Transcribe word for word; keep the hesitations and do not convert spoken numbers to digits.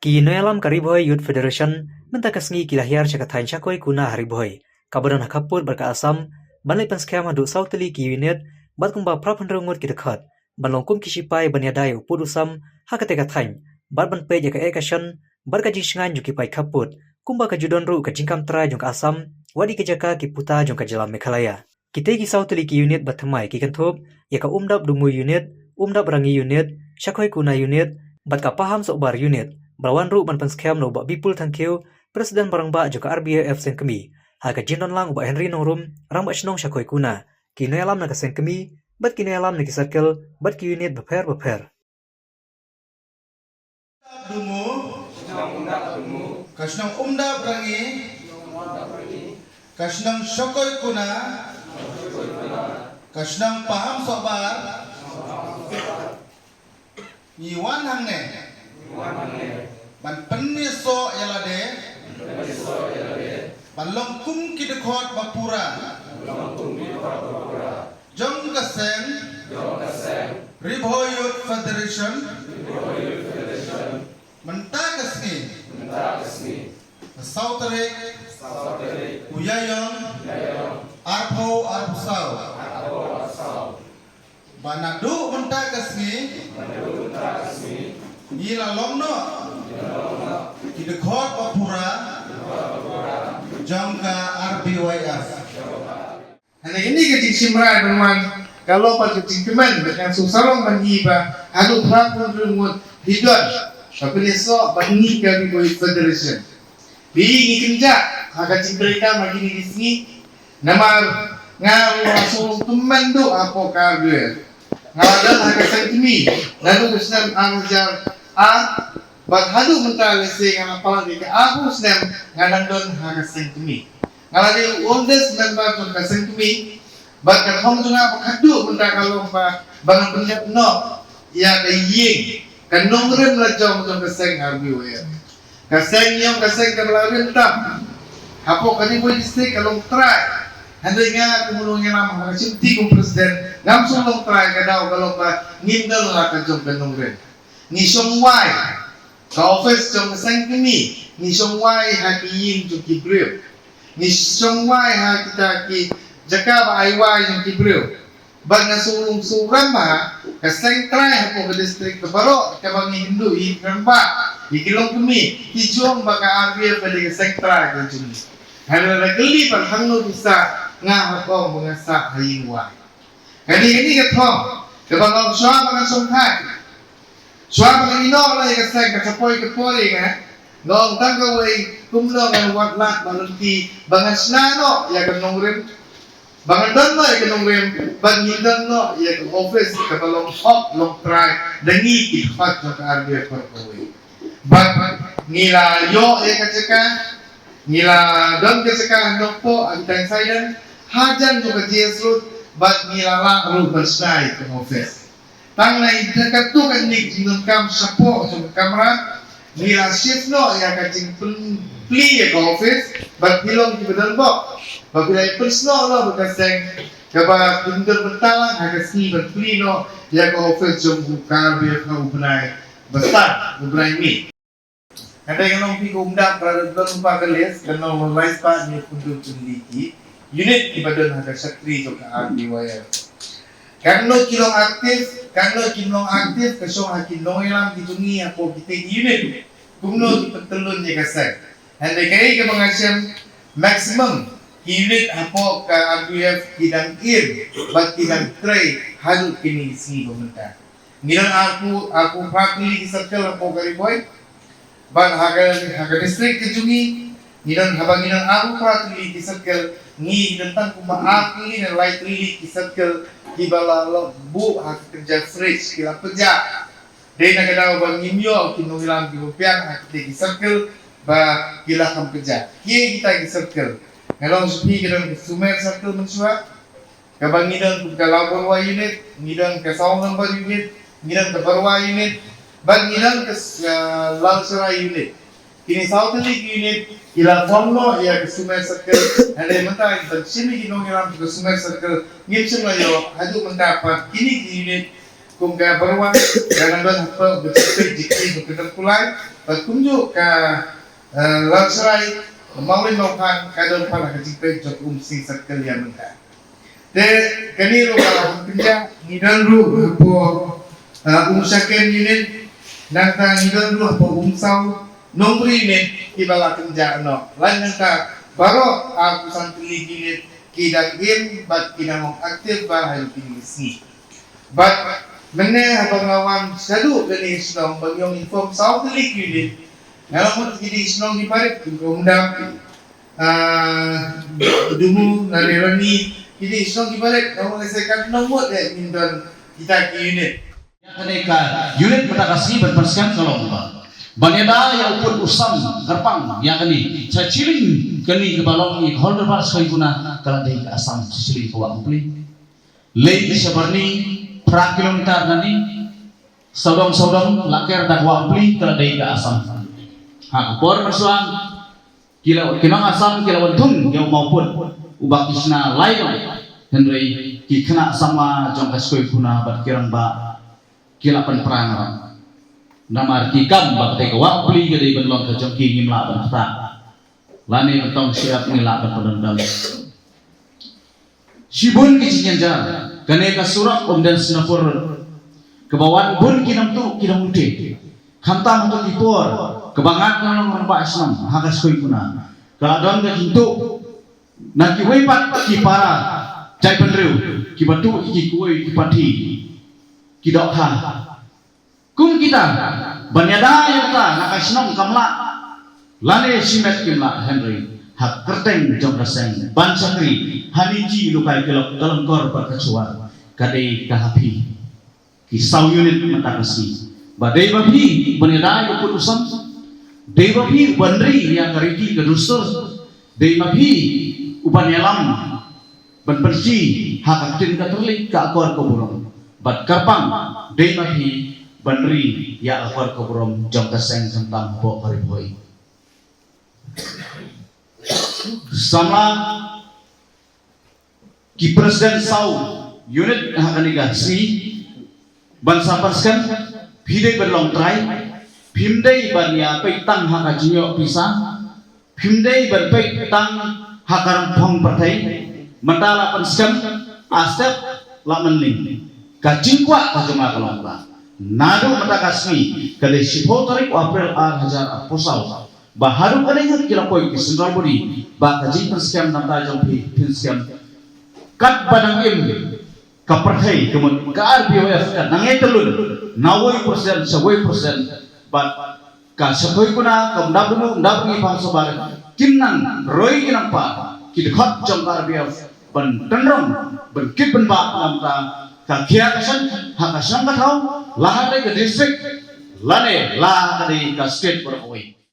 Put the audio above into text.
Ki nongïalam ka Ri Bhoi Youth Federation mynta ka sngi ki la hiar sha ka thaiñ Shakoikuna ha Ri Bhoi, kaba don ha khappud bad ka Assam, ban leit pynskhem haduh saw tylli ki unit bad kumba phra phew ngut ki dkhot, ban long kum ki shipai ban ïada ïa u pud u sam ha katei ka thaiñ, bad ban peit ïa ka eh ka shon bad ka jingshngaiñ jong ki paid khappud, kumba ka ju don ruh ka jingkam trai jong ka Assam wat ïa ki jaka ki puta jong ka jylla Meghalaya. Kitei ki saw tylli ki unit ba thymmai ki kynthup ïa ka Umdap Dumui unit, Umdap Rangi unit, Shakoikuna unit bad ka Paham Sohbar unit, ba la wan ruh ban pynskhem na u Bah Bipul Thangkhiew, President ba rangbah jong ka R B Y F Seng Kmie, ha ka jingdon lang u Bah Henry Nongrum, Rangbah Shnong Shakoikuna, ki nongïalam na ka Seng Kmie bad ki nongïalam na ki circle bad ki unit bapher bapher. Dumui, ka shnong Umdap Rangi, ka shnong Shakoikuna, ka shnong Paham Sohbar, ngi wan hangne ban pynmih soh ïa lade, ban long kum ki dkhot ba pura jong ka seng Ri Bhoi Youth Federation. Mynta ka sngi, mynta ka sngi, ka saw tarik, saw tarik, u Ïaïong, Ïaïong, arphew arphew saw, arphew arphew saw, ba naduh mynta ka sngi, naduh mynta ka sngi, ngi la long noh, ngi la long noh, ki dkhot ba pura, dkhot ba pura, jong ka R B Y F. Hynrei kane ka jingshim rai ban wan ka long pat ka jingkmen bad ngan sngewsarong ban ïohi ba haduh phra phew hynriew ngut hi don ba pynïasoh bad ngi ka Ri Bhoi Youth Federation. Ba ngi kynjah ha ka jingtrei kam ha kine ki sngi. Namar nga ruh nga sngewthuh kmen duh hapoh ka R B Y F. Nga la don ha ka Seng Kmie naduh u snem ar hajar ar, bad haduh mynta lehse nga la palat ïa ka arphew snem nga dang don ha ka Seng Kmie. Nga la dei u oldest member jong ka Seng Kmie, bad ka thong jong nga ba khadduh mynta ka long ba, ba ngan pyndep noh ïa ka ïing, ka nongrim la jong jong ka seng R B Y F. Ka seng ïong, ka seng kaba la rim tam hapoh ka Ri Bhoi District, ka long trai. Hynrei nga kum u nongïalam ha ka shimti kum president, ngam shu long trai, ka daw ka long ba ngim don la ka jong ka nongrim. Ngi shong wai ka office jong ka Seng Kmie, ngi shong wai ha ki ïing jong ki briew, ngi shong wai ha kita ki jaka ba ai wai jong ki briew. Bad nga shu long shu rem ba ka seng trai hapoh ka district ka baroh kaba ngi Hindu, i rangbah, i ki longkmie ki ju ong ba ka R B Y F ka dei ka seng trai ka jong ngi. Hynrei lada kylli ba hangno phi sah, nga hap ong ba nga sah ha ïing wai. Kane, kane ka thong kaba nga ong shuwa ba ngan shongthait, shuwa ba ngan ïehnoh la ïa ka seng, ka sa poi ka por ïa nga, nga ong tang kawei, kumno ngan wad lad ba lynti ba ngan shna noh ïa ka nongrim, ba ngan don noh ïa ka nongrim, ba ngin don noh ïa ka office kaba long hok long trai da ngi ki dkhot jong ka R B Y F baroh kawei. Bad ngi la ïoh ïa ka jaka, ngi la don ka jaka ha Nongpoh, ha Taisaiden, hajan jong ka G S Road, bad ngi la lah ruh ban shna ïa ka office. Tang na ïa katto katne ki jingdonkam shapoh jong ka kamra, ngi la shift noh ïa ka jingpyni ïa ka office, bad phi long kiba donbok ba phi la pynsnoh noh bad ka seng, kaba phin don bynta lang ha ka sngi ban plie noh ïa ka office jong u ka R B Y F ha u bnai ba san, u bnai May. Ka dei ka long phi ka Umdap, ka la don lypa ka list, ka long lai spah hynñiew phew tylli ki unit kiba don ha ka shakri jong ka R B Y F. Katno ki long active, katno kim long active, ka shong ha ki nongïalam ki jong ngi hapoh kitei ki unit, kumno ki pyntyllun ïa ka seng. Hynrei kaei kaba nga shem, maximum ki unit hapoh ka R B Y F ki dang im bad ki dang trei haduh kine ki sngi ba mynta. Ngi don arphew, arphew phra tylli ki circle hapoh ka Ri Bhoi. Bad ha ka, ha ka district ka jong ngi, ngi don, haba ngi don arphew phra tylli ki circle, ngi don tang kumba ar tylli ne lai tylli ki circle kiba la, la buh ha ka kynja fridge, ki la pynjah. Dei na ka daw ba ngim ïoh ki nongïalam kiba biang ha kitei ki circle ba ki la kham pynjah. Kiei kita ki circle? Nga ong sha phi, ka don ka Sumer Circle mynshuwa, kaba ngi don ka Lawbyrwa unit, ngi don ka Sawnumber unit, ngi don ka Byrwa unit, bad ngi don ka, ah, Lalshirai unit. Kine saw tylli ki unit ki la form noh ïa ka Sumer Circle. Hynrei mynta ngi ban shim ïa ki nongïalam ka Sumer Circle ngim shym la ïoh. Haduh mynta pat kine ki unit Kum ka Barwon ka dang don hapoh ka jingpeit jong ki ba ka dang kulai, bad kumjuh ka, eh, Lalsrai, Mawlin Mawphang ka don pat ha ka jingpeit jong Umsning Circle ïa mynta. Te kane ruh ka la hap pynjah, ngi don ruh hapoh, eh, Umshaken unit, nangta ngi don ruh hapoh Umsaw, Nongbri unit, kiba la pynjah noh. Lait nangta baroh arphew san tylli ki unit ki dang im bad ki dang long active ba ha kine ki sngi. Bad mynne haba nga wan shaduh kane ka shnong ba ngi ïoh inform saw tylli ki unit. Nga la mut kine ki shnong ki barit, kum ka Umdap, ah, Dumu, Narirani, kine ki shnong ki barit, nga mut nga sa kan nang mut eh ngin don kita ki unit. Ïa kane ka unit mynta ka sngi ban pynskhem ka long ba ban ïada ïa u pud u sam kyrpang ïa kane. Sha shilliang kane kaba long ïa ka Hall Darbar Saikhona ka la dei ka Assam, sha shilliang ka Wah Pli. Leit sha Barni phra kilometer na ni, sawdong sawdong la ker da ka Wah Pli ka la dei ka Assam. Ha ka por mynshwa ki la, ki nong Assam ki la wan thung ïa u mawpud uba ki shna lai long. Hynrei ki khynnah samla jong ka Saikhona bad ki rangbah ki la pynpra noh. Namar ki kam ba katei ka Wah Pli ka dei ban long ka jong ki, ngim lah ban ktah. Lane ban tong shyiap ngi lah ban pyndonkam. Shibun ki jingïajar, kane ka surok Umden Snapur kaba wan bun ki nongtuh ki nongtuh. Khamtam hato ki por kaba ngat na long rangbah shnong ha ka Saikhona ka la don ka jingtuh na kiwei pat ki para jaitbynriew kiba tuh ïa ki kawei ki party ki dohkha. Kum kita ban ïada ïa kata na ka shnong kam lah, lane shimet kim lah, hynrei ha kyrteng jong ka seng ban shakri ha Niji, Lukai, Kelok, Kalangkor bad Kachuar ka dei ka ha phi ki saw unit mynta ka sngi. Ba dei ba phi ban ïada ïa u pud u sam, dei ba phi ban ri ïa ka riti ka dustur, dei ba phi u ban ïalam ban pynshi ha ka ktien ka thylliej, ka akor ka burom. Bad kyrpang dei ma phi ban ri ïa ka akor ka burom jong ka seng khamtam hapoh ka Ri Bhoi. Samla ki president saw unit ha kane ka sngi ban sa pynskhem, phi dei ban long trai, phim dei ban ïa peit tang ha ka jingïoh pisa, phim dei ban peit tang ha ka rangphong pyrthei. Mynta la pynskhem, a step la mynning. Ka jingkwah ka jong nga ka long ba naduh mynta ka sngi, ka dei shiphew tarik u April ar hajar arphew saw, ba haduh kane ngut ki la poi ki central body ba ka jingpynskhem na bynta jong phi phin skhem. Katba dang im ka pyrthei, ka mut ka R B Y F ka nang ïa tylun na wei percent sha wei percent, bad ka Saikhona, ka Umdap Dumu, Umdap Rangli, Pangsobar, kin nang roi, kin nang pa ki dkhot jong ka R B Y F ban tynrong, ban kit ban bah na bynta ka khiah ka shon ha ka shnong ka thaw, la ha ka dei ka district lane la ha ka dei ka state baroh kawei.